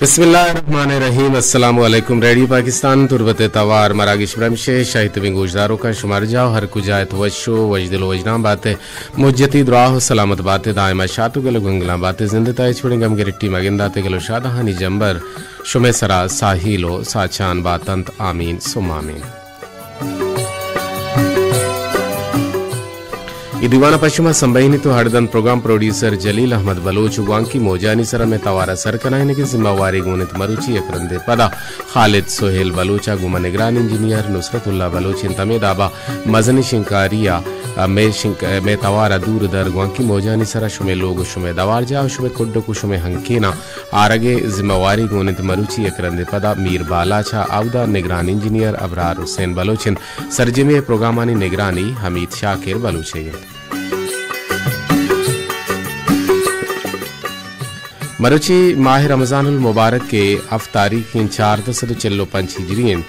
بسم اللہ الرحمن الرحیم۔ السلام علیکم۔ ریڈیو پاکستان تربت توار مراگش برمش ء شاہی تبیں گوشداروکاں شمار جاہ ہر کجا ات وش و وشدل و وجنان بات ء مجتی دراہ و سلامت بات ء دائما شات و گل و گنگلاں بات ء زندتا ہچ وڑیں گم گرٹی مگندات ء گل و شادہانی جمبر شمے سرا ساہیل و ساچان باتنت۔ آمین ثم آمین۔ اے دیوان ء پہ شما سمبہینیت و ہڑدنت پروگرام پروڈیوسر جلیل احمد بلوچ و گوانکی موجانی سرا مئے توار ء سر کنائینگ ء ذمہ واری گون انت مروچی یک رندے پدا خالد سہیل بلوچ ء گوما نگران انجینئر نصرت اللہ بلوچ انت۔ ہمے دابا مزنیں شنکاری ء مئے شنک-، مئے توار ء دور در گوانکی موجانی سرا شمئے لوگ و شمئے دوار جاہ و شمئے کڈک و شمئے ہنکیناں آرگ ء ذمہ واری گون انت۔ مروچی یک رندے پدا میر بالاچ ء اودا نگران انجینئر ابرار حسین بلوچ انت۔ سرجمی ء پروگرامانی نگرانی حمید شاکر بلوچ ء انت۔ مروچی ماہ رمضان المبارک ء ہفت تاریخ انت، چاردہ سد و چل و پنچ ہجری انت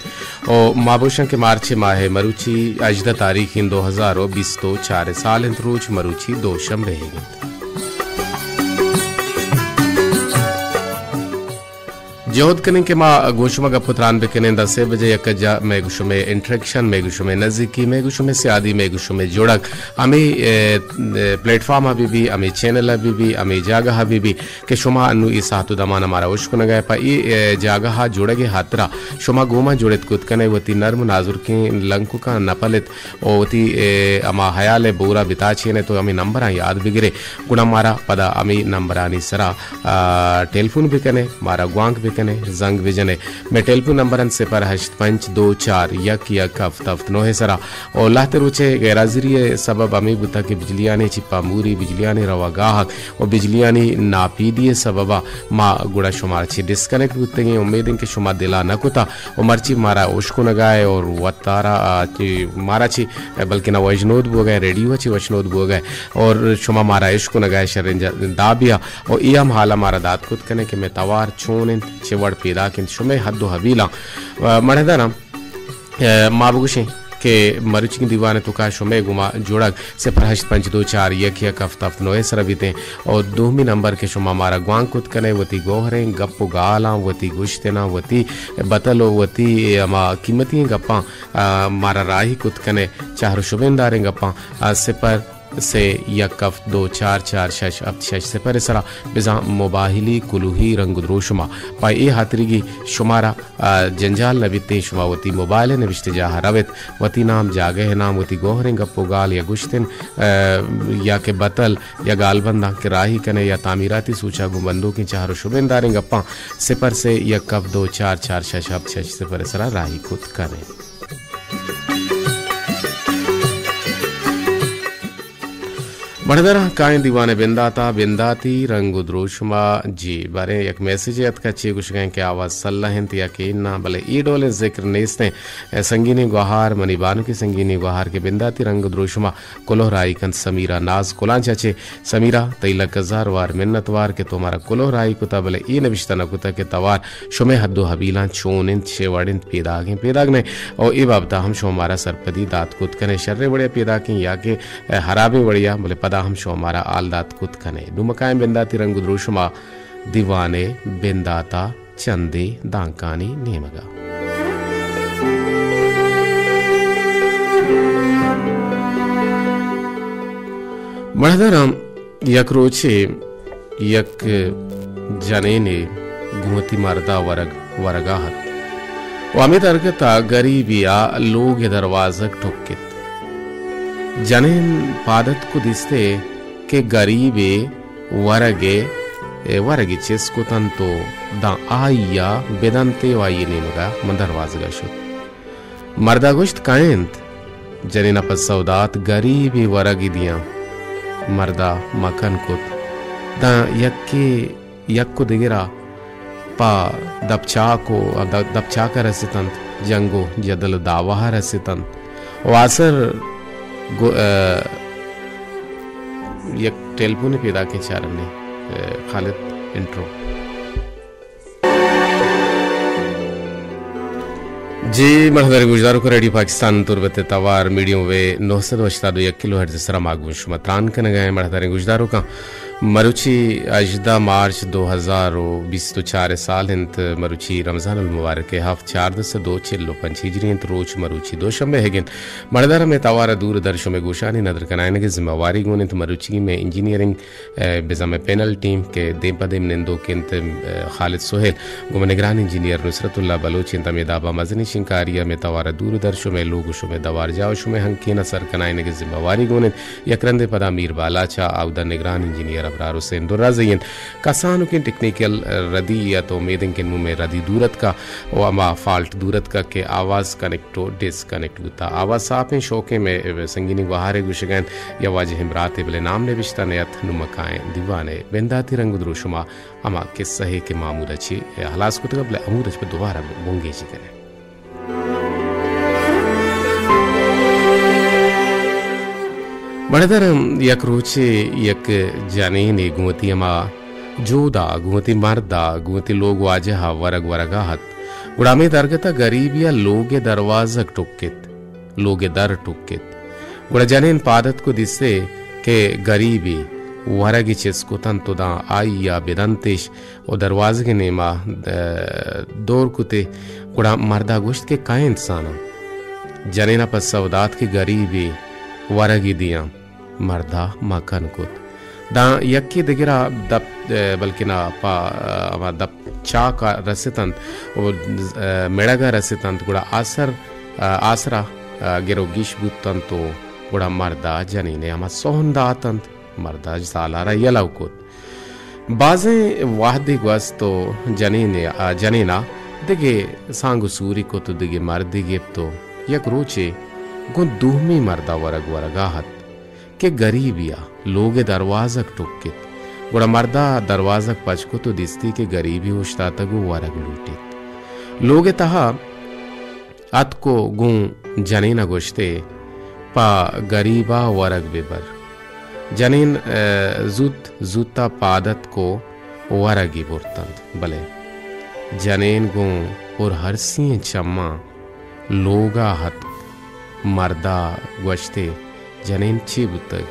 و ما بوشاں کہ مارچ ماہ ء مروچی ہژدہ تاریخ انت، دو ہزار و بیست و چار ء سال انت، روچ مروچی دوشنبہ انت۔ جہد کنیں کہ ما گوں شما گپ و تران بکنیں، داں سے بجے یک جا مئے گوں شمئے انٹریکشن، مئے گوں شمئے نزیکی، مئے گوں شمئے سیادی، مئے گوں شمئے جوڑگ ہمے، اے، اے، پلیٹ فارم ء بہ بی، ہمے چینل ء بہ بی، ہمے جاگہ ء بہ بی کہ شما انو اے ساعت و دمان ء مارا اشکنگ ء پہ اے، اے، جاگہ ء جوڑگ ء ہاترا شما گوما جوڑت کت کن ئے، وتی نرم و نازرکیں لنککاں نپلت و وتی، اے، ہما حیال ء بورا بتاچین ئے تو ہمے نمبراں یاد بگرے، گڑا مارا پدا ہمے نمبرانی سرا، آ، ٹیلیفون بکن ئے، مارا گوانک بکن ئے، زنگ بجن ئے۔ مئے ٹیلیفون نمبر انت صفر ہشت پنچ دو چار یک یک ہفت ہفت نو ء سرا۔ و لہتے روچے غیر حاضری ء سبب ہمے بوتگ کہ بجلیانی چی پاموری، بجلیانی رواگاہگ و بجلیانی ناپیدی ء سبب ء ما گڑا شمارا چی ڈسکنیکٹ بوتگیں۔ امید انت کہ شما دلا نہ کتا و مرچی مارا اشکنگا ئے اور وتارا، آ، چی مارا چی بلکنا وشنود بوگا ئے، ریڈیو چی وشنود بوگا ئے اور شما مارا اشکنگا ئے شریں جا-، دابیا و اے ہم حالا مارا دات کت کنے کہ مئے توار چون انت، چہ وڑ پیداک انت، شمئے حد و حبیلاں۔ و مڑداراں، اے، ما بگوشیں کہ مروچی دیوان ء توکا شمئے گوما جوڑگ صفر ہشت پنچ دو چار یک یک ہفت ہفت نو ء سرا بیتیں اور دومی نمبر کہ شما مارا گوانک کت کنے وتی گوہریں گپ و گالاں، وتی گوشتناں، وتی بتل و وتی ہما قیمتی گپاں، آ، مارا راہی کت کنے چہر و شبینداریں گپاں، آ، صفر سے یک ہفت دو چار چار شش ہفت شش صفر ء سرا بزاں موبائلی کلوہی رنگ و دروشما پہ اے ہاتریگی شمارا، آ، جنجال نہ بیتیں، شما وتی موبائل ء نبشتہ جاہ ء روت، وتی نام، جاگہ ء نام، وتی گوہریں گپ و گال یا گوشتن، آ، یا کہ بتل یا گالبنداں کہ راہی کنے یا تعمیراتی سوچا گوں بندوکیں چہر و شبینداریں گپاں صفر سے یک ہفت دو چار چار شش ہفت شش صفر ء سرا راہی کت کنے۔ مڑدراں کائیں دیوان ء بنداتا، بنداتی رنگ و دروشما۔ جی، باریں یک میسجے اتکا، چے گوشگیں کہ آواز سلہ انت یا کہ اناں، بلے اے ڈولیں ذکر نیستیں۔ اے سنگینیں گوہار، منی بانکی سنگینیں گوہار کہ بنداتی رنگ و دروشما کلوہ راہی کنت سمیرا ناز کلانچا چے۔ سمیرا، تئی لک ہزار وار منت وار کہ تو مارا کلوہ راہی کتا، بلے اے نبشتہ نہ کتا کہ توار شمئے حد و حبیلاں چون انت، چے وڑ انت، پیداگ انت، پیداگ نہ انت۔ او اے بابتا ہم شما مارا سرپدی دات کت کنے، شریں وڑیا پیداک انت یا کہ ہرابیں وڑیا، بلے پدا ہم شما مارا حال دات کت کنے۔ نوں ما کائیں بنداتی رنگ و دروشما دیوانے بنداتا چندے دانکانی نیمگا۔ مڑداراں، یک روچے یک جنینے گوں وتی مردا ورگ، ورگا ات و ہمے درگتا گریبے آ لوگ ء دروازگ ٹکت۔ جنین پاد اتک و دیستے کہ گریبے ورگ ء، ورگے چست کت انت و داں آئی ء بدنت و آئی ء نیمگ ء من دروازگ ء شت۔ مردا گوشت، کئے انت؟ جنین ء پسو دات، گریبے ورگے دیاں۔ مردا مکن کت، داں یکے یک و دگرا پہ دپ چاک و دپ چاک ء رست انت، جنگ و جدل و دعوا ء رست انت و آسر گو-، ء، یک ٹیلیفونے پیداکیں چارنے، ء، خالد انٹرو۔ جی، مہدار گوشداروک، ریڈیو پاکستان تربت توار میڈیم ویو نو سد و ہشتاد و یک کلو ہرٹز سرا ما گوں شما تران کنگا ہیں۔ مہدار گوشداروکاں مروچی ہژدہ مارچ دو ہزار و بیست و چار سال انت، مروچی رمضان المبارک ہفت چاردہ سد و چل و پنچ ہجری انت، روچ مروچی دوشنبہ ہگن۔ مڑدار ہمیں توار دور در شمے گوشانی ندر کنائنگ ذمہ واری گون انت۔ مروچی میں انجینئرنگ، اے، بزم پینل ٹیم کہ دیم پہ دیم نندوک انت، اے، خالد سہیل گوں نگران انجینئر نصرت اللہ بلوچ انت۔ ہمیں دابا مزنی شنکاری ہمیں توار دور در شمے لوگ و شمے دوار جا و شمے ہنکین سر کنائنگ ذمہ واری گون انت۔ یک رندے پدا میر بالاچ ء اودا نگران انجینئر ابرار حسین درازئی انت۔ کسانکیں ٹیکنیکل ردی ات، امید انت کہ نوں مئے ردی دور اتکا و ہما فالٹ دور اتکا کہ آواز کنیکٹ و ڈس کنیکٹ بوتا۔ آواز صاف انت، شوقیں مئے سنگینی گوہارے گوشگا انت یا واجہ امراتے، بلے نام نبشتہ نیت۔ نوں ما کائیں دیوانے بنداتی رنگ و دروشما ہما قصہ ہے کہ ما ہمودا چی ہلاس کتگا، بلے ہمودا چی پہ دوبارہ بنگیجی کنیں۔ بڑدر یک روچے یک جنینے گوں وتی ہما جودا، گوں وتی مردا، گوں وتی لوگ واجہا ورگ ورگا ات۔ گڑا ہمے درگتا گریبیا لوگ دروازگ ٹکت، لوگ در ٹکت۔ گڑا جنین پاد اتک و دیستے کہ گریبے ورگے چست کتنت و داں آئیا بدنتش و دروازگ نیما، اه، دور کتے۔ گڑا مردا گوشت کہ کئے انت زاناں؟ جنینا پسو دات کہ گریبے ورگے دیاں۔ مردا مکن کت۔ داں یکے دگرا دپ، اه، بلکنا پا، اه، ہما دپ چاکا رستنت و، اه، مڑگا رستنت، گڑا آسر، اه، آسرا، اه، گر و گیش بوتنت و گڑا مردا جنینے ہما سہن داتنت۔ مردا سالارا یلو کت۔ بازیں وہدے گوست و جنین، آ، جنینا دگہ سانگ و سوری کت و دگہ مردے گپت و یک روچے گوں دومی مردا ورگ ورگا ات کہ گریبیا لوگ دروازگ ٹکت۔ گڑا مردا دروازگ پچ کت و دیستی کہ گریبی اوشتاتگ و ورگ لوٹیت۔ لوگ تہا اتک و گوں جنین ء گوشتے، پہ گریب ء ورگ بہ بر۔ جنین، ء، زوت زوت ء پاد اتک و ورگی برتنت، بلے جنین گوں پر ہرسیں چماں لوگ ء اتک۔ مرد ء گوشتے، جنین چی بوتگ؟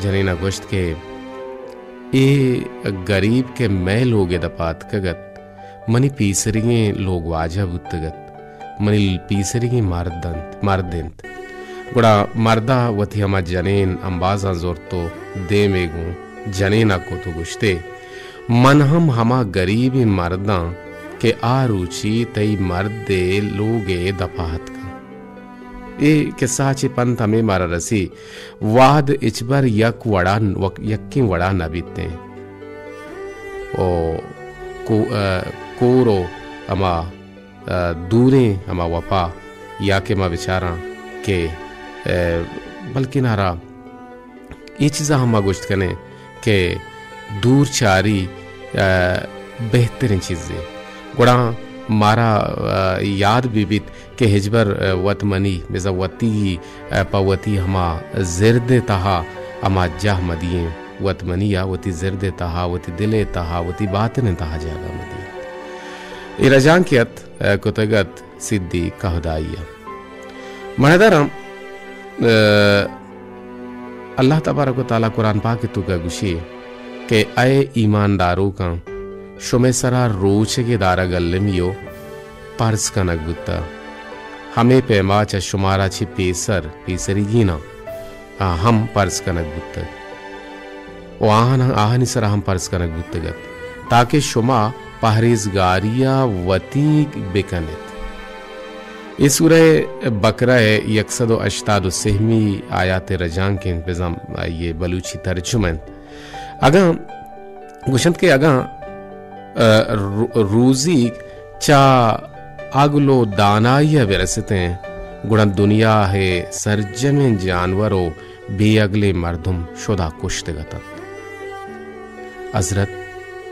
جنین ء گوشت کہ اے گریب کہ مئے لوگ ء دپ ء اتکگ ات، منی پیسریگیں لوگ واجہ بوتگ ات، منی پیسریگیں مرد انت، مرد انت۔ گڑا مرد ء وتی ہما جنین امبازاں زرت و دیمے گوں جنین ء کت و گوشتے، من ہم ہما گریبیں مرداں کہ آ روچی تئی مرد ء لوگ ء دپ ء اتکاں۔ اے قصہ ء چہ پنت ہمے مارا رسی، وہد ہچبر یک وڑا، یکیں وڑا نہ بیتیں۔ او کو-، ء، کور و ہما، ء، دوریں ہما وپا یا کہ ما بچاراں کہ، ء، بلکن ہرا اے چیزا ہم ما گوشت کنیں کہ دور چاری، ء، بہتریں چیزے۔ گڑا مارا، ء، یاد بہ بیت کہ ہچبر، ء، وت منی بزاں وتی، ء، پہ وتی ہما زرد ء تہا ہما جاہ مدییں، وت منی ء وتی زرد ء تہا، وتی دل ء تہا، وتی باتن ء تہا جاگہ مدییں۔ اے رجانک ات، ء، کتگ ات سدی کہدائی ء۔ مہدراں، ء، اللہ تبارک و تعالی قرآن پاک ء توکا گوشی کہ اے ایمان داروکاں، شمے سرا روچگے دارگ المی و پرز کنگ بوتہ۔ ہمے پیما چہ شمارا چہ پیسر، پیسریگیناں، آ، ہم پرز کنگ بوتگ و آہان، آہانی سرا ہم پرز کنگ بوتگ ات، تاکہ شما پہریزگاری ء وتیگ بکن ات۔ اے سورہ بقرہ ء یک سد و ہشتاد و سہمی آیات ء رجانک انت، بزاں آئی ء بلوچی ترجمہ انت۔ اگاں گوشنت کہ اگاں، ء، رو-، روزیگ چہ عقل و دانائی ء برستیں، گڑا دنیا ء سرجمیں جانور و بے عقلیں مردم شدا کشتگ اتنت۔ حضرت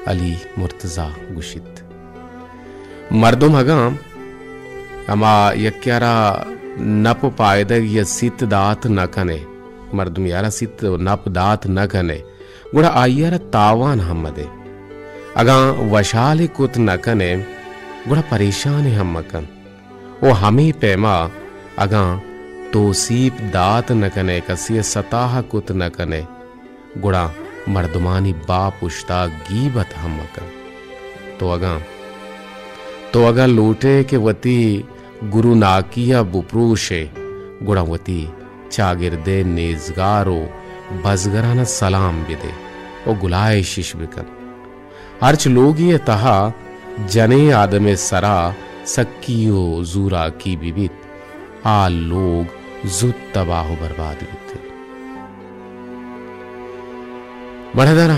علی مرتضی گوشیت، مردم اگاں ہما یکے ء را نپ و پائدگ یا سیت دات نہ کنے، مردمے ء را سیت و نپ دات نہ کنے، گڑا آئی ء را تاوان ہم مدے۔ اگاں وشحالے کت نہ کنے، گڑا پریشانے ہم مکن۔ و ہمے پیما اگاں توسیپ دات نہ کنے، کسے ء ستاہ کت نہ کنے، گڑا مردمانی باپ اشتا گیبت ہم مکن۔ تو اگاں، تو اگاں لوٹے کہ وتی گروناکی ء بپروشے، گڑا وتی چاگردے نیزگار و بزگران سلام بدے و گلائشش بکن۔ ہرچ لوگی ء تہا جنیں آدمے سرا سکی و زوراکی بہ بیت، آ لوگ زوت تباہ و برباد بیت۔ بڑدارا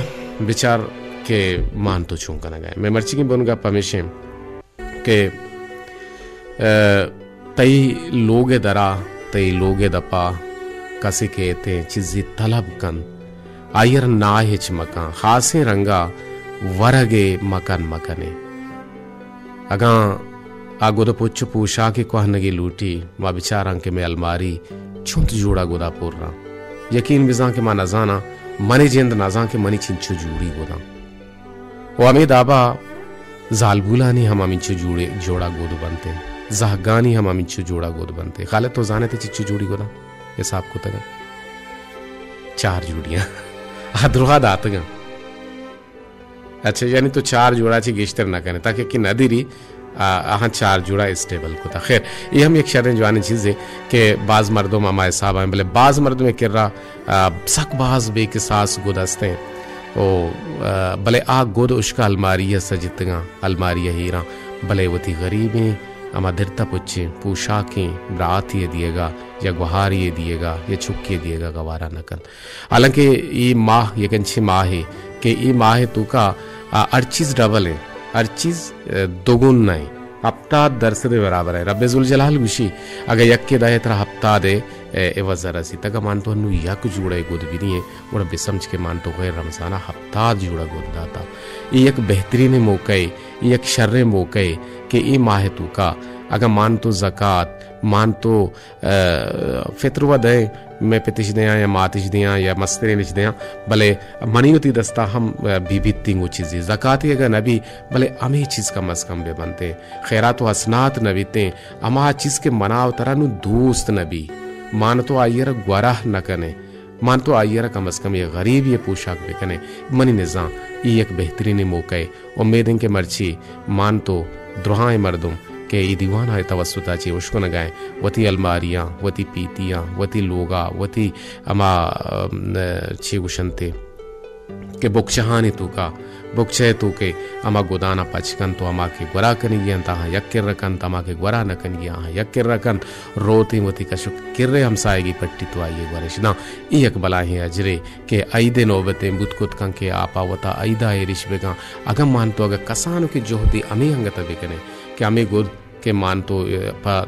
بچار کہ مان تو چون کنگا ئے۔ مئے مرچیگیں بنگپ ہمیشیں کہ، ء، تئی لوگ ء درا، تئی لوگ ء دپا کسے کیتیں چیزے طلب کنت، آئی ء را ناہچ مکن، خاصیں رنگا ورگ ء مکن مکنے۔ اگاں آ گد ء پچ ء پوشاکے کوہنگے لوٹی، ما بچاراں کہ مئے الماری چنت جوڑا گدا پر آں۔ یقین بزاں کہ ما نزاناں، منی جند نزاں کہ منی چنچو جوڑی گداں۔ و ہمے دابا زالبولانی ہم ہمینچو جوڑے، جوڑا گد بنت انت، زہگانی ہم ہمینچو جوڑا گد بنت انت۔ خالد، تو زانئے تئی چنچو جوڑی گداں حساب کتگاں؟ چار جوڑیاں۔ آ دروہ داتگاں۔ اچھا، یعنی تو چار جوڑا چی گیشتر نہ کنے، تاکہ کہ نہ دیری، آ، آہاں چار جوڑا اسٹیبل کتا۔ خیر، یہ ہم یک شریں جوانیں چیزے کہ باز مردم ہما حساب آئیں، بلے باز مردم کرا، آ، سک باز بے کساس گد ہستیں۔ او، آ، بلے آ گد اشکا الماری ء سجتگاں، الماری ء ہیراں، بلے وتی غریبیں ہما درتا پچیں پوشاکیں براتی ء دیگا یا گوہاری ء دیگا یا چکی ء دیگا گوارا نہ کنت۔ حالانکہ اے ماہ یک انچیں ماہے کہ اے ماہ ء توکا، آ، ہر چیز ڈبل انت، ہر چیز، آ، دوگن انت، ہپتاد درسد ء برابر انت۔ رب ذوالجلال گوشی، اگاں یکے دئے ترا ہپتاد ء، آ، عوض ء رسیت، اگاں مان تو انو یک جوڑے گد بدییں، گڑا بسمجھ کہ مان تو غیر رمضان ء ہپتاد جوڑا گد داتا۔ اے یک بہترین موقع ء، اے یک شریں موقع ء کہ اے ماہ ء توکا اگاں مان تو زکات، مان تو ء، فطر و دئیں، مئے پتش دیاں یا ماتش دیاں یا مسترینش دیاں، بلے منی وتی دستا ہم، ء، بی بیت انگو چیزے۔ زکاتے اگاں نہ بی، بلے ہمے چیز کم از کم بہ بنتیں۔ خیرات و حسنات نہ بیتیں، ہما چیز کہ منا و ترا نوں دوست نہ بی، مان تو آئی ء را گورا نہ کنے، مان تو آئی ء را کم از کم یک غریبے ء پوشاک بہ کنے، منی نزاں اے یک بہترینیں موقع ء۔ امید انت کہ مرچی مان تو درہائیں مردم کہ اے دیوان ء توسط ء چہ اشکنگ ء انت، وتی الماریاں، وتی پیتیاں، وتی لوگا، وتی ہما، ام، چے گوشنتے کہ بکچہانی توکا، بکچہ ء توکے ہما گدانا پچ کنت و ہما کہ گورا کنگی انت، آہاں یک کرا کنت، ہما کہ گورا نہ کنگی، آہاں یک کرا کنت، روتیں وتی کشک کرے ہمساہگی پٹی تو آئی ء گورش داں۔ اے یک بلاہیں اجرے کہ عید ء نوبتیں بوت کت کن کہ آ پہ وتا عید ء ایرش بہ کن۔ اگاں مان تو اگاں کسانکیں جہدے ہمے انگت ء بہ کنیں کہ ہمے گد کہ مان تو، ء، پہ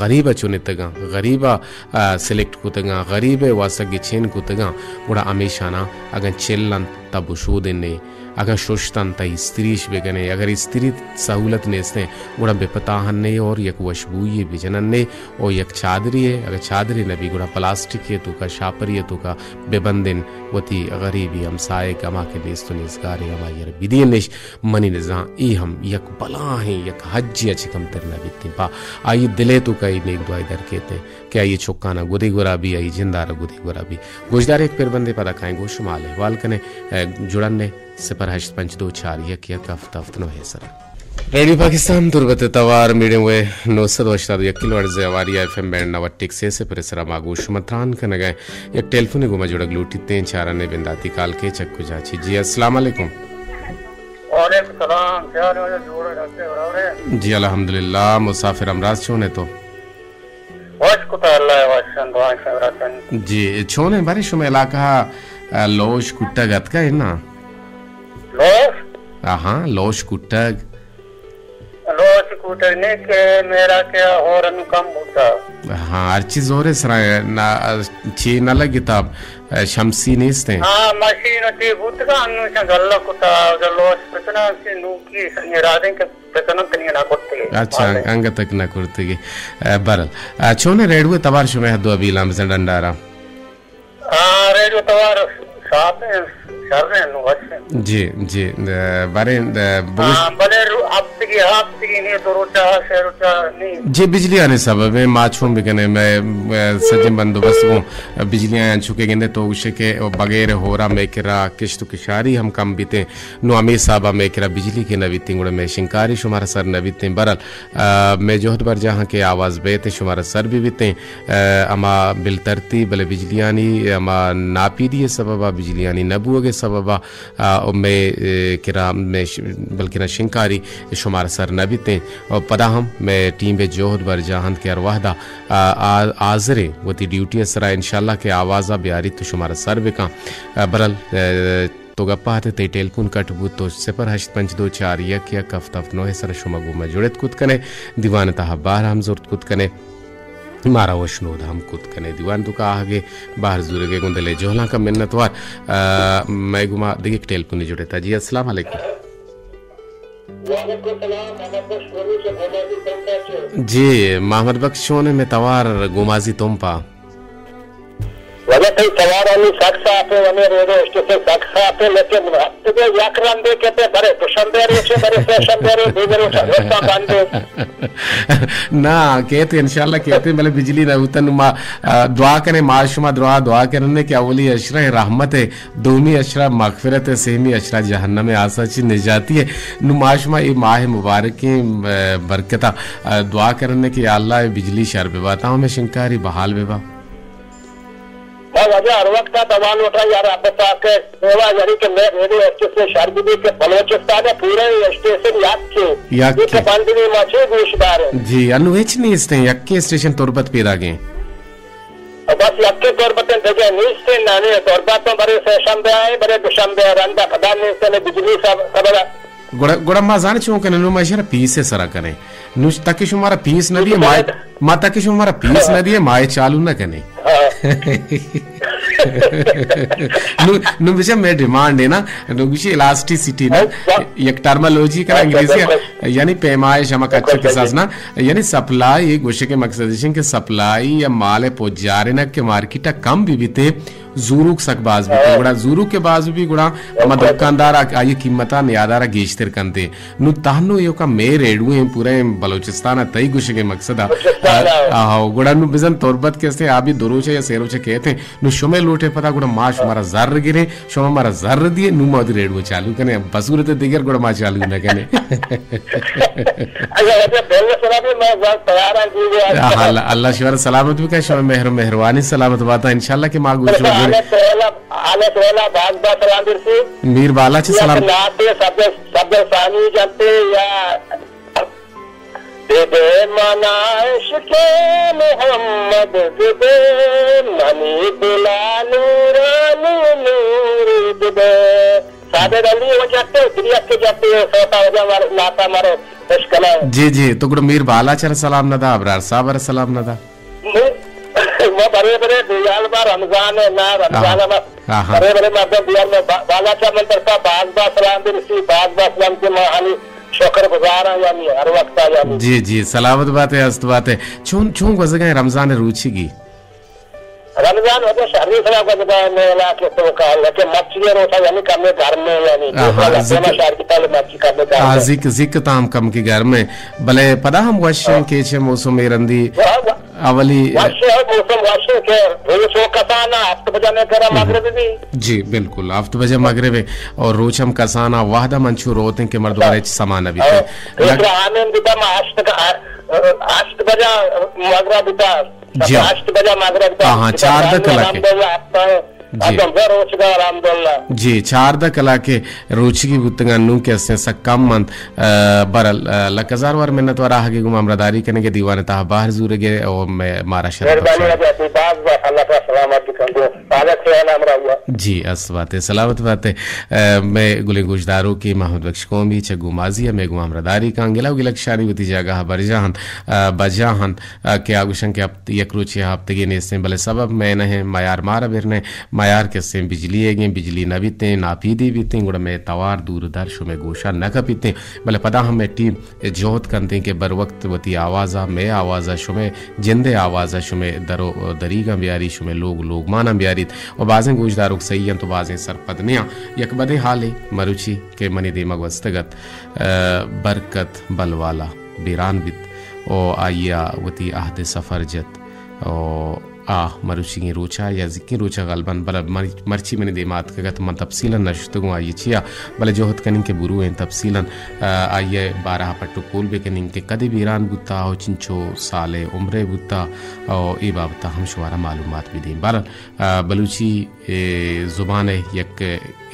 غریب ء چنتگاں، غریب ء، ء، سلیکٹ کتگاں، غریب ء واسطہ گچین کتگاں، گڑا ہمیشاناں اگاں چل انت تہ بشودنے، اگاں ششت انت تہ استریش بہ کنے، اگر استری سہولت نیستیں، گڑا بہ پتاہنے اور یک وشبوئی بجننے۔ او یک چادرے ء، اگہ چادرے نہ بی گڑا پلاسٹکے ء توکا، شاپری ء توکا بہ بندن، وتی غریبی ہمساہگ ہما کہ نیست و نیزگارے ہمائی ء را بدینش۔ منی نزاں اے ہم یک بلاہیں یک حجے ء چہ کمتر نہ بیتیں۔ پہ آئی دل ء توکا اے نیک دعائی در کیتیں کہ آئی چکانا گدے گورا بی، آئی جندا را گدے گورا بی۔ گوشدار یک پر بندے پدا کائیں گوں شما حال احوال کنے، ء، جڑنے۔ صفر ہشت پنچ دو چار یک یک ہفت ہفت نو ء سرا۔ ریڈیو پاکستان تربت ء توار میڈیم ویو نو سد و ہشتاد و یک کلو ہرٹز ء ہواری ء ایف ایم بینڈ نود ٹک سے صفر ء سرا ما گوں شما تران کنگ ء یک ٹیلیفونے گوں ما جڑگ لوٹیت ایں۔ چاران ء بنداتی کال کے چک کجا چی۔ جی السلام علیکم۔ وعلیکم السلام۔ کیا حال ہے؟ جوڑ ہے؟ جی الحمدللہ۔ مسافر امراض چون ہے تو؟ وش کتا اللہ ء وشن، دعائیں خیراتن۔ جی، چونیں بارے شما علاقہ ء، ء، لوش کٹگ اتکا ہے نا؟ لوش؟ آہاں، لوش کٹگ۔ لوش کٹگ نے کہ میرا کیا ہور انو کم بوتا۔ ہاں، ہر چیز ہور سرا نا، چی نہ لگتا، شمسی نیست ہیں۔ ہاں، مشین تی بوتگا انو شا گلہ کتا، لوش پتنا سی نوکی سنگرادیں کہ پکنن تنی نہ کرتگی۔ اچھا، بلے۔ انگت تک نہ کرتگی۔ ء، برل۔ ء، چون ریڈیو توار شمئے حد و ابیلان بزن ڈنڈارا؟ آ، ریڈیو توار صاف ہیں، شر ہیں، نو وش ہیں۔ جی، جی، ء، بارے، ء، بگوش۔ ہاں، بلے رو-، اب یہ ہفت دن، یہ دو روچہ، سے روچہ نہیں۔ جی، بجلیانی سبب ءَ ما چون بکنیں، مئے، مئے سجیں بندوبست گوں بجلیاں انچو کہ گندے تو گوشے کہ بغیر ہورا مئے کرا کشت و کشاری ہم کم بیتیں۔ نو ہمے حسابا مئے کرا بجلی کہ نہ بیتیں، گڑا مئے شنکاری شمارا سر نہ بیتیں۔ برحال، آ، مئے جہد برجاہاں کہ آواز بیتیں، شمارا سر بہ بیتیں۔ آ، ہما بل ترتی، بلے بجلیانی ہما ناپیدی سببا، بجلیانی نہ بوگ سببا، آ، و مئے، اے، کرا مئے ش-، بلکنا شنکاری شمارا سر نہ بیتیں۔ و پدا ہم مئے ٹیم ءِ جہد برجاہ انت کہ ہر وہدا، آ، آ، حاضریں وتی ڈیوٹی ءِ سرا، انشاءاللہ کہ آوازا بیاریت و شمارا سر بکاں۔ آ، برحال، اے، تو گپا ات، تئی ٹیلیفون کٹ بوت، تو صفر ہشت پنچ دو چار یک یک ہفت ہفت نو ءِ سرا شما گوں ما جڑت کت کنے، دیوان ءِ تہا بہر ہم زرت کت کنے۔ مارا وشنود ہم کت کنے۔ دیوان توکا آہگے بہر زورگے گوں دلے جہلانکا منتوار۔ آ، مئے گوما دگہ یک ٹیلیفونی جڑتا۔ جی، السلام علیکم۔ وعلیکم السلام، محمد بخش گومی سے گومازی تمپا چے۔ جی، محمد بخش چونے مئے توار گومازی تمپا۔ واجہ تئی توار ہمے سک ساپ ءَ، ہمے ریڈیو اسٹیشن سک ساپ ءَ، لیکن ہفتگے یک رندے کیتے، برے دوشنبے روچے، برے سے شنبے روچے، دیگر روچ درستاں بندے۔ نا، کیتے انشاءاللہ کیتے، بلے بجلی نہ بوتن۔ نو ما، آ، دعا کنے، ما شما دعا، دعا کرنے کہ اولی عشرہ رحمت ءِ، دومی عشرہ مغفرت ءِ، سیمی عشرہ جہنم ءِ آسا چی نجاتی ءِ۔ نو ما شما اے ماہ مبارکیں، آ، برکتا، آ، دعا کرنے کہ یا اللہ اے بجلی شر ببا، تاں ہمے شنکاری بحال ببا۔ ما واجہ ہر وقت ءَ دوا لوٹاں یا رب پاک ءِ سیوا، یعنی کہ مئے ریڈیو اسٹیشن شر بہ بی کہ بلوچستان ءِ پورے اسٹیشن یکے، یکے۔ کہ بندنی ما چے گوش داریں۔ جی، انو ہچ نیستیں، یکے اسٹیشن تربت پیداگیں۔ بس یکے تربت، دگہ نیستیں، نانے تربت برے سے شنبے آئے، برے دوشنبے رندا پدا نیستیں، بجلی سب خبر۔ گڑا، گڑا ما زانیں چون کنیں، نو ما اشرا پیس ءِ سرا کنیں۔ نو تاکہ شمارا پیس نہ دیے، ما، ما تاکہ شمارا پیس نہ دیے، ما اے چالو نہ کنیں۔ ہاں۔ نو، نو بچا مئے ڈیمانڈ ہے نا، نو گوشی الاسٹیسٹی نا، ہاں، یک ٹرمالوجی کرا ہاں، انگریزی، بالکل۔ یعنی پیمائش ہما کچھ بالکل، کساس نا، یعنی سپلائی، گوشے کے مقصد ہے کہ سپلائی یا مال پجارے نا کہ مارکیٹ کم بھی بیتے، زوروک سک باز بیت، ہاں۔ گڑا زوروک کہ باز بی گڑا ہما دکاندار آ-، آئی قیمتا نیادارا گیشتر کنتے۔ نو تہنو ایوکا مئے ریڈویں پورے بلوچستان ءَ تئی گوشگے مقصد ءَ۔ بلوچستان ءَ۔ آ، آ، گڑا نو بزن تربت کہ استے آ بی دو روچ یا سے روچ کیت ہیں۔ نو شمے لوٹے پدا گڑا ما شمارا زر گریں، شما مارا زر دیے، نو ما وتی ریڈو چالو کنے، بصورت دیگر گڑا ما چالو نہ کنے۔ اچھا، اچھا، بل سنا بھی میں زر تیار ہاں جی، وہ آج آہا، اللہ، اللہ شمارا سلامت بکا، شما مہر و مہروانی سلامت باتا، انشاءاللہ کہ ما گوشو گرے۔ حالت والا باز باز سلام برسی۔ میر بالا چہ سلام۔ ناتے سب، سب ثانی جنتے یا دے دے منا عشق محمد دے دے منی دلا نورانی نور دے دے۔ صابر علی و جتے، دریت کے جتے، سوتا وجہ مار-، ناتا مارو اشکلا۔ جی، جی، تو گڑا میر بالا چر سلام ندا، ابرار صاحب سلام ندا۔ ما برے برے دیال ما رمضان ہے نا، رمضان آہا۔ ما آہا۔ برے برے مردم دیال ما با-، بالا چا من طرفا باز باز سلام برسی، باز باز سلام کہ ما ہنی شکر گزار ہیں یعنی ہر وقت یعنی۔ جی، جی، سلامت بات ہے، است بات ہے۔ چون، چون گوزگا ہیں رمضان روچی گی؟ رمضان وجہ شہری سرا گوزگا ہے میں علاقے تو کا، لیکن مرچی روتا یعنی کم گرم ہے یعنی۔ آہا، دوسرا لگتے نا زک-، شہر کی پہلے مرچی کم گرم آ، ہے۔ زک-، زک تام کم کی گرم ہے۔ بلے پدا ہم وش ہیں ہاں۔ کہ چھ موسم رندی۔ ہاں، ہاں۔ اولی وش ہے، موسم وش ہے کہ روچ و کسانا ہفت بجہ میں کرا مغرب بھی۔ جی، بالکل، ہفت بجہ مغرب ہے اور روچ ہم کسانا وحد ہم انچو روت ہیں کہ مردم ہچ سما نہ بیت۔ دوسرا آمین بیتا ما ہشت کا، ہشت بجہ مغرب بیتا۔ جی۔ ہشت بجہ مغرب بیتا۔ ہاں، ہاں، چاردہ کلاک ہے۔ الحمدللہ، ہفتہ ہے۔ جی۔ اگم زر روچگار، الحمدللہ۔ جی، چاردہ کلاک روچگی بوتگاں، نوں کہ استیں سک کم انت۔ آ، برل، آ، لک ہزار وار منت وار آہگے گوں ہمراہداری کنگے، دیوان تہا بہر زورگے او مئے، مارا شرف مہربانی بخشا۔ واجہ، تئی باز باز اللہ تعالی سلامت بکن گو۔ پالک سے نام رہا ہوا۔ جی، است بات ہے، سلامت بات ہے۔ آ، مئے گلیں گوشداروکے محمد بخش قومی چہ گومازی ءَ مئے گوں ہمراہداری کن، گلہ و گلکشانی وتی جاگہ ءَ برجاہ انت، آ، بجاہ انت۔ آ، کہ آ گوشن کہ ہپت-، یک روچے ہپتگے نیستیں، بلے سبب مئے نہ ہیں، میار مارا بر نہ، میار کسیں بجلی ئیگیں، بجلی نہ بیتیں، ناپیدی بیتیں، گڑا مئے توار دور در شمئے گوشا نہ کپیتیں، بلے پدا ہم مئے ٹیم جہد کنتیں کہ بر وقت وتی آوازا، مئے آوازا، شمئے جندئے آوازا، شمئے در و دریگاں بیاری، شمئے لوگ لوگماناں بیاریت و بازیں گوشداروک سہی انت و بازیں سرپد نیاں۔ یک بدیں حالے مروچی کہ منی دیما گوستگ ات، ء، برکت بلوالا بیران بیت و آئی ء وتی عہد سفر جت و آ مروچیگیں روچا یا زیکیں روچا غالباً بلے من-، مرچی منی دیما اتکگ ات، من تفصیلاً نشتگوں آئی چیا، بلے جہد کنیں کہ برویں تفصیلاً، ء، آئی ء بارہ ء پٹ و پول بکنیں کہ کدے بیران بوتا و چنچو سال ء عمرے بوتا و اے بابت ء ہم شمارا معلومات بدیں۔ بہرحال، ء، بلوچی، ء، زبان ء یک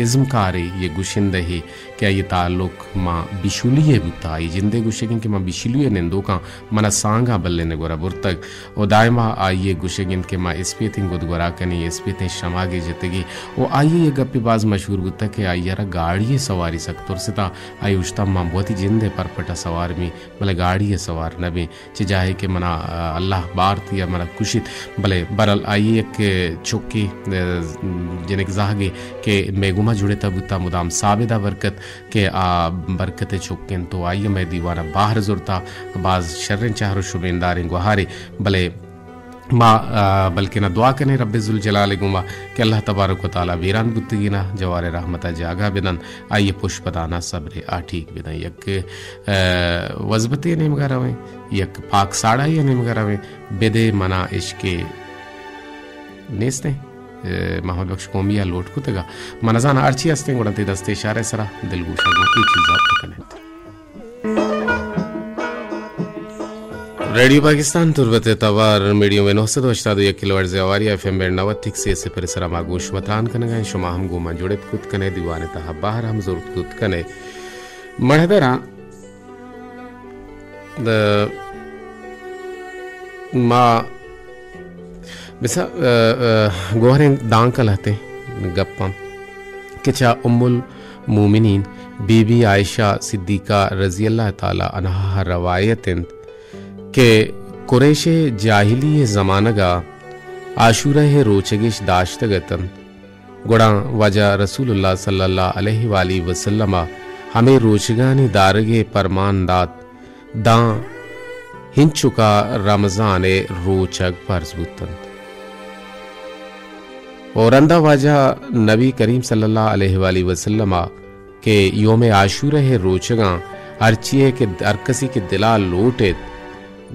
ازمکارے، یک گشندہے کہ آئی تعلق ماں بشولی ء بوتا، آئی جندے گوشگیں کہ ماں بشولی ء نندوکاں منا سانگاں بلین ء گورا برتگ و دائما آئی ء گوشگ انت کہ ما اسپیتیں گد گورا کنیں، اسپیتیں شماگے جتگی و آئی ء یک گپے باز مشہور بوتگ کہ آئی ء را گاڑی ء سواری سک ترستا، آئی اوشتا ما وتی جند ء پرپٹ ء سوار بیں بلے گاڑی ء سوار نہ بیں۔ چہ جاہے کہ منا، ء، اللہ بارت یا منا کشیت، بلے برحال آئی یک چکے، ء، جنک زہگے کہ مئے گوما جڑتا بوتا، مدام ثابت ء برکت کہ آ برکت ء چک انت و آئی ء مئے دیوان ء بہر زرتا، باز شریں چہر و شبینداریں گوہارے، بلے ما، ء، بلکنا دعا کنیں رب ذوالجلال ء گوما کہ اللہ تبارک و تعالی بیران بوتگینا جوار رحمت ء جاگہ بدن، آئی ء پشپدانا صبر ء آ ٹھیک بدن۔ یک ء، وزبتے ء نیمگا رویں، یک پاک ساڑائی ء نیمگا رویں، بدے منا عشق ء نیستیں، ء، محمد بخش قومی ء لوٹ کتگا۔ من نزاناں ہرچی ہستیں گڑا تئی دست اشارہ ء سرا دلگوشا گوں اے چیزا بکنیت۔ ریڈیو پاکستان تربت ء توار میڈیم ویو نو سد و ہشتاد و یک کلو ہرٹز ء ہواری ایف ایم بینڈ نود تک سے صفر ء سرا ما گوش متران کنگا ایں۔ شما ہم گوں ما جڑت کت کنے دیوان ء تہا بہر ہم زرت کت کنے۔ مڑدراں د-، ما بس، ء، ء، گوہریں دانکہ لہتیں گپاں کہ چہ ام المومنین بی بی عائشہ صدیقہ رضی اللہ تعالی عنہا روایت انت کہ قریش جاہلی زمانگا عاشورہ روچگش داشتگ اتنت۔ گڑا واجہ رسول اللہ صلی اللہ علیہ وآلہ وسلم ء ہمے روچگانی دارگ ء پرمان دات، داں ہنچکا رمضان ء روچگ پرز بوتنت۔ و رندا واجہ نبی کریم صلی اللہ علیہ وآلہ وسلم ء کہ یوم عاشورہ ء روچگاں ہرچی ء کہ ہر کسی کہ دلا لوٹ ایت،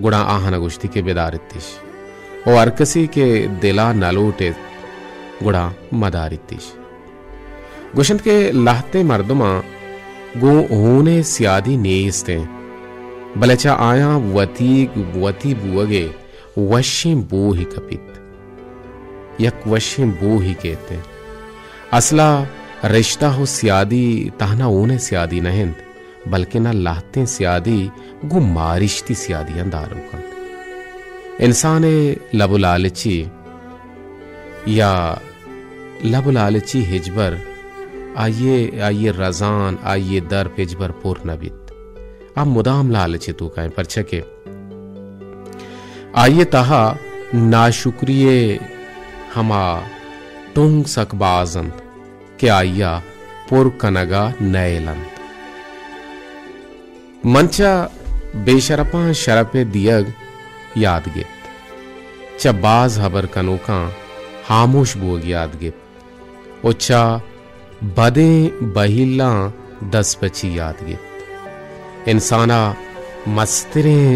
گڑا آہانا گوشتی کہ بدار اتش، و ہر کسی کہ دلا نہ لوٹ ایت، گڑا مدار اتش۔ گوشنت کہ لہتیں مردماں گوں ہون ء سیادی نیست انت، بلے چہ آیاں وتی، وتی بوگ ء وشیں بوہے کپیت۔ یک وشیں بوہے کیت۔ اصلا رشتہ و سیادی تہنا ہون ء سیادی نہ انت، بلکنا لہتیں سیادی گوں مارشتی سیادیاں داروک انت۔ انسان ء لب و لالچی یا لب و لالچی ہچبر آئی ء، آئی ء رزان، آئی ء درپ ہچبر پر نہ بیت۔ آ مدام لالچ ء توکا انت، پرچا کہ آئی ء تہا ناشکری ء ہما ٹنگ سک باز انت کہ آئی ء پر کنگ ء نئیل انت۔ من چہ بے شرپاں شرپ ء دیگ یاد گپت، چہ باز ہبر کنوکاں ہاموش بوگ یاد گپت۔ و چہ بدیں بہیلاں دست پچی یات گپت۔ انسانا مستریں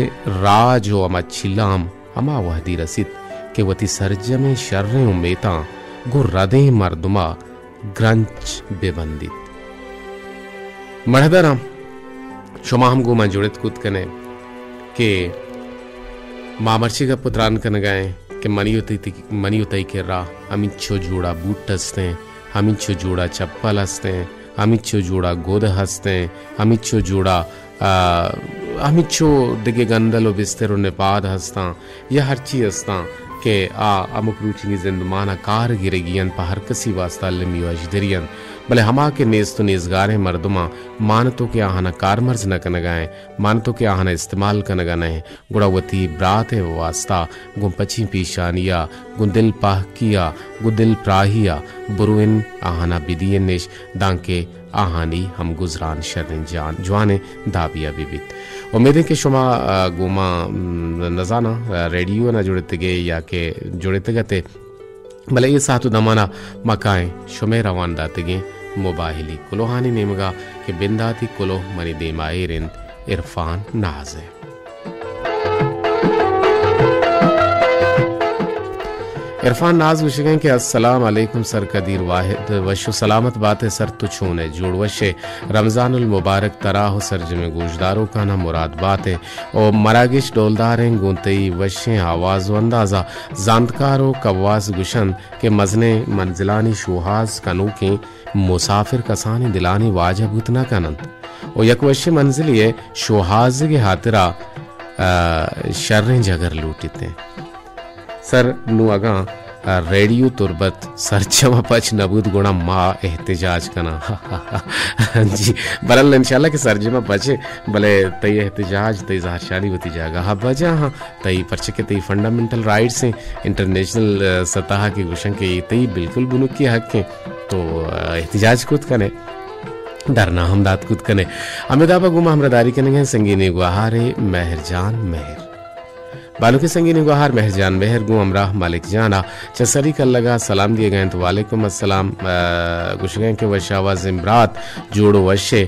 راج و ہما چیلام ہما وہدی رسیت کہ وتی سرجمیں شریں امیتاں گوں ردیں مردما گرنچ بہ بندیت۔ مڑدراں شما ہم گوں من جڑت کت کنے کہ ما مرچی گپ و تران کنگا ایں کہ منی و تئی، منی و تئی کرا ہمینچو جوڑا بوٹ ہستیں، ہمینچو جوڑا چپل ہستیں، ہمینچو جوڑا گد ہستیں، ہمینچو جوڑا، آ، ہمینچو دگہ گندل و بستر و نپاد ہستاں یا ہرچی ہستاں کہ آ ہمک روچیگی زندمانا کار گرگی انت، پہ ہر کسی واسطہ المی و اژدری انت، بلے ہما کہ نیست و نیزگاریں مردماں مان تو کہ آہانا کارمرز نہ کنگا ایں، مان تو کہ آہانا استعمال کنگا نہ ایں، گڑا وتی برات ء واستا گوں پچیں پیشانی ء، گوں دل پہکی ء، گوں دل پراہی ء برو انت آہانا بدی انت اش، دانکہ آہانی ہم گزران شریں جان، جوانیں دابی ء بہ بیت۔ امید انت کہ شما، ء، گوں ما، م، نزاناں، ء، ریڈیو ء نہ جڑتگے یا کہ جڑتگ ات ء بلے اے ساعت و دمانا ما کائیں شمئے روان داتگیں مباہلی کلوہانی نیمگا کہ بنداتی کلوہ منی دیما ایر انت عرفان ناز ء۔ عرفان ناز گوشگیں کہ السلام علیکم سر قدیر واحد، وش و سلامت بات ئے سر، تو چون ئے؟ جوڑ وش ئے؟ رمضان المبارک ترا و سرجمیں گوشداروکانا مراد بات ئے۔ و مراگش ڈولداریں گوں تئی وشیں آواز و اندازا زانتکار و کواس گوشنت کہ مزنیں منزلانی شوہاز کنوکیں مسافر کسانیں دلانی واجہ بوت نہ کننت و یک وشیں منزلے ء شوہازگ ء ہاترا، آ، شریں جگر لوٹیت انت۔ سر، نوں اگاں، آ، ریڈیو تربت سرجم ء پچ نہ بوت، گڑا ما احتجاج کناں۔ جی، برحال انشاءاللہ کہ سرجم ء پچ انت، بلے تئی احتجاج، تئی زہرشانی وتی جاگہ ء بجا ہاں، تئی پرچہ کہ تئی فنڈامنٹل رائٹس ہیں، انٹرنیشنل، آ، سطح کہ گوشن کہ اے تئی بالکل بنکی حق ہیں، تو، آ، احتجاج کت کنے، دھرنا ہم دات کت کنے۔ ہمے دابا گوں ما ہمراہداری کنگیں سنگینی گوہارے مہر جان مہر۔ بانکیں سنگینیں گوہار مہر جان مہر گوں ہمراہ مالک جان ء چہ سری کلگ ء سلام دیگ ء انت۔ وعلیکم السلام، آ، گوشگ ء انت کہ وش آوازیں برات، جوڑ و وش ئے،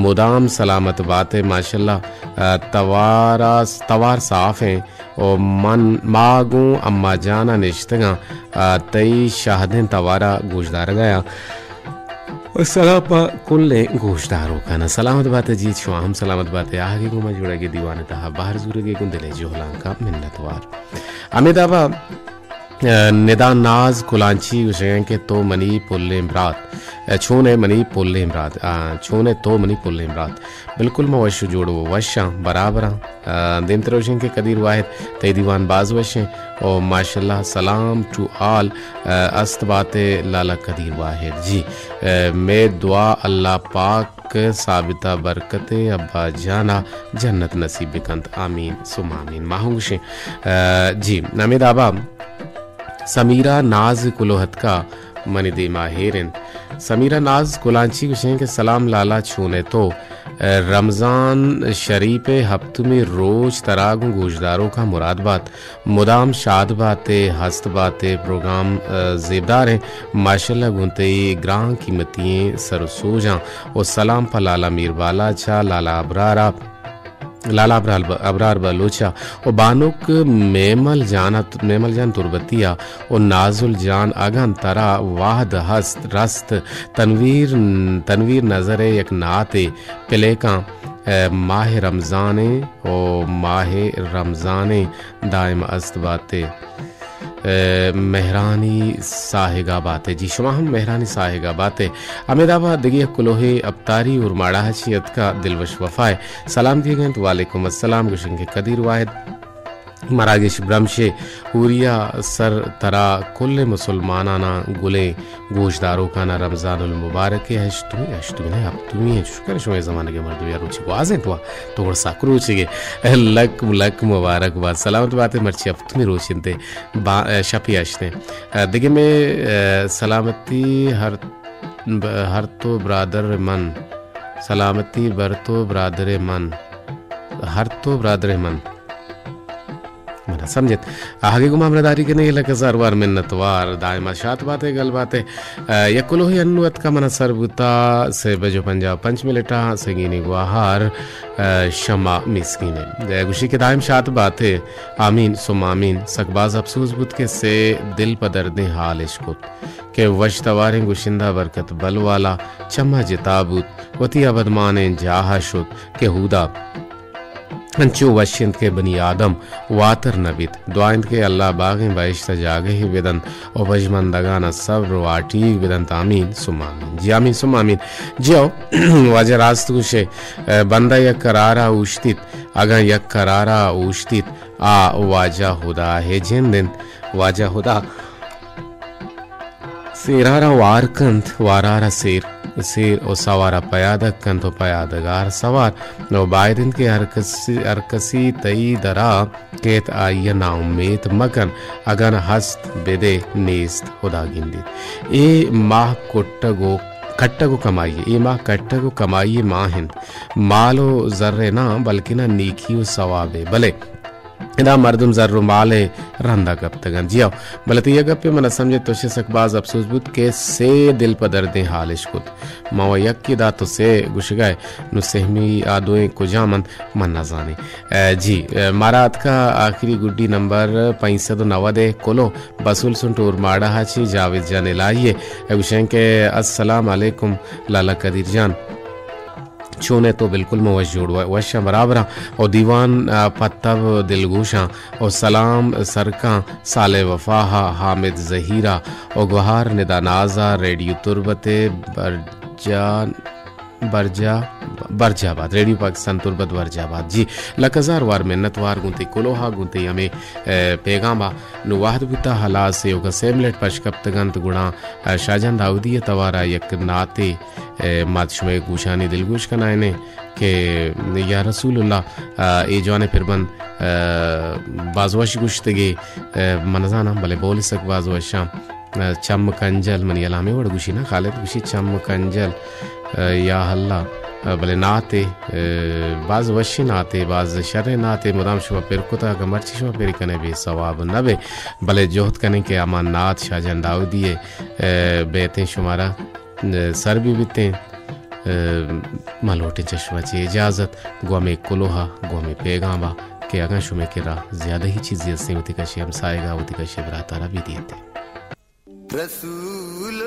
مدام سلامت بات ئے، ماشاءاللہ، آ، توار ء، توار صاف ایں و من، ما گوں اما جان ء نشتگاں، آ، تئی شاہدیں توار ء گوشدارگ ء آں۔ و سلام پہ کلیں گوشداروکاں۔ سلامت بات ئے جی، شما ہم سلامت بات ئے۔ آہگے گوں ما جوڑگ ء دیوان ء تہا بہر زورگ ء گوں دل ء جہلانکاں منتوار۔ ہمے دابا، آ، ندا ناز کلانچی گوشگ ء کہ تو منی پلیں برات، آ، چون ئے منی پلیں برات، آ، چون ئے تو منی پلیں برات۔ بالکل ما وش و جوڑ و وشاں، برابراں۔ آ، دیمتر وشیں کہ قدیر واحد تئی دیوان باز وشیں۔ او ماشاءاللہ، سلام ٹو آل، آ، است بات ئے لالا قدیر واحد جی۔ آ، مئے دعا اللہ پاک ثابتہ برکت ابا جانا جنت نصیب بکنت۔ آمین ثم آمین۔ ما ہوں گوشیں، آ، جی، نمید آبا سمیرہ ناز کلوہ اتکا منی دیما ہیر انت۔ سمیرہ ناز کلانچی گوشیں کہ سلام لالا، چون ئے تو؟ رمضان شریف ء ہپتمی روچ ترا گوں گوشداروکاں مراد بات۔ مدام شاد بات ئے، ہست بات ئے، پروگرام، ء، زیبدار انت۔ ماشاءاللہ گوں تئی گران قیمتی ئیں سر و سوجاں و سلام پہ لالا میر بالاچ ء، لالا ابرار ء۔ لالا ابرار ب-، ابرار بلوچ ء و بانک میمل جان ء، میمل جان تربتی ء و نازل جان، اگاں ترا وہد ہست رست، تنویر، تنویر نظر ء یک نعتے پلے کن، اے ماہ رمضان ء و ماہ رمضان ء دائم است بات ئے۔ ء، مہرانی ساہگا بات ئے۔ جی، شما ہم مہرانی ساہگا بات ئے۔ ہمے دابا دگہ یک کلوہے اپتاری اورماڑا چی اتکا دلوش وفا ء سلام دیگ انت۔ وعلیکم السلام، گوشن کہ قدیر واحد مراگش برمشے ہوریا سر ترا کل مسلمانانا گلیں گوشداروکانا رمضان المبارک ء ہشتمی، ہشتمی نہ، ہپتمی انت، چوش کن شمئے زمانگ ء مردم یا روچے گوازینت وا، تو گڑا سک روچے گے۔ لک، لک مبارک بات، سلامت بات ئے، مرچی ہپتمی روچ انت با-، شپی ہشت انت۔ دگہ مئے سلامتی ہر، ہر تو برادر من، سلامتی بر تو برادر من، ہر تو برادر من۔ من سمجھت۔ آہگے گوں ما ہمراہداری کنگے لک ہزار وار منتوار۔ دائما شات بات ئے، گل بات ئے۔ آ، یک کلوہے انو اتکا منا سر بوتا، سے بج و پنجاہ و پنچ منٹا، سنگینی گواہار، آ، شما مسکین ئے۔ گوشی کہ دائم شات بات ئے، آمین ثم آمین۔ سک باز افسوس بوت کہ سے دل پہ دردیں حال اش کت کہ وش تواریں گشندہ برکت بل والا چما جتا بوت، وتی ابدمانیں جاہا شت کہ ہودا انچو وش انت کہ بنی آدم واتر نہ بیت۔ دعا انت کہ اللہ باغیں بہشت ء جاگہے بدنت و پژمندگان ء صبر و آٹیگ بدنت۔ آمین ثم آمین۔ جی آمین ثم آمین۔ جی او واجہ راست گوشے، بندہ یک قرارا اوشتیت، اگاں یک قرارا اوشتیت، آ واجہ خدا ہے جند انت۔ واجہ خدا سیرارا وار کنت، وارارا سیر، سیر و سوارا پیادگ کنت و پیادگار سوار۔ و باید انت کہ ہر کسی، ہر کسی تئی درا کیت، آئیا ناامیت مکن، اگن ہست بدے، نیست خدا گندیت۔ اے ماہ کٹگ و، کٹگ و کمائی، اے ماہ کٹگ و کمائی ماہ انت۔ مال و زر نہ، بلکنا نیکی و ثوابے۔ بلے ادا مردم زر و مال ء رندا کپتگ انت۔ جی ہو، بلے تئی یک گپے من سمجھت، تو شے سک باز افسوس بوت کہ سے دل پہ دردیں حالش کت۔ ما و یکی دا تو سے گشگائے، نو سہمی آ دوئیں کجام انت، من نزانی۔ اے، جی، اے، مارا اتکا آخری گڈی نمبر پنچ سد و نود ء کلو بسول سنٹ اورماڑہ ء چی جاوید جان الہی ء گوشیں کہ السلام علیکم لالا قدیر جان۔ چون ئے تو؟ بالکل من وش جوڑ و-، وشاں برابراں۔ او دیوان، آ، پہ تب دلگوشاں۔ او سلام سرکاں صالح وفا ء، حامد زہیر ء، او گوہار ندا ناز ء، ریڈیو تربت ء برجان، برجا، برجا بات، ریڈیو پاکستان تربت برجا بات۔ جی، لک ہزار وار منت وار گوں تئی کلوہ ء، گوں تئی ہمے، اے، پیغام ء۔ نو وہد بوتا ہلاس، ایوکا سے منٹ پش کپتگ انت، گڑا، اے، شاہجان داؤدی ء توارا یک ناتے، اے، مات شمئے گوشانی دلگوش کنائینیں کہ یا رسول اللہ، اے، اے جوانیں پربند، اے، باز وش گوشتگے، اے، من زاناں، بلے بول سک باز وشاں۔ اے، چم کنجل، منی الامے وڑ گوشی نا، خالد گوشی چم کنجل، اے، یا اللہ، اے، بلے ناتے، اے، باز وشیں ناتے، باز شریں ناتے، مدام شما پر کتا، اگاں مرچی شما پر کنے بے ثواب نہ بے، بلے جہد کنیں کہ ہما نات شاہجان داؤدی ء، اے، بیتیں شمارا سر بہ بیتیں۔ اے، ما لوٹیں چہ شما چہ اجازت، گوں ہمے کلوہ ء، گوں ہمے پیغام ء کہ اگاں شمے کرا زیادہ ہی چیزے ہستیں، وتی کشے ہمسایگ ء، وتی کشے براتارا بہ دیتے۔ رسول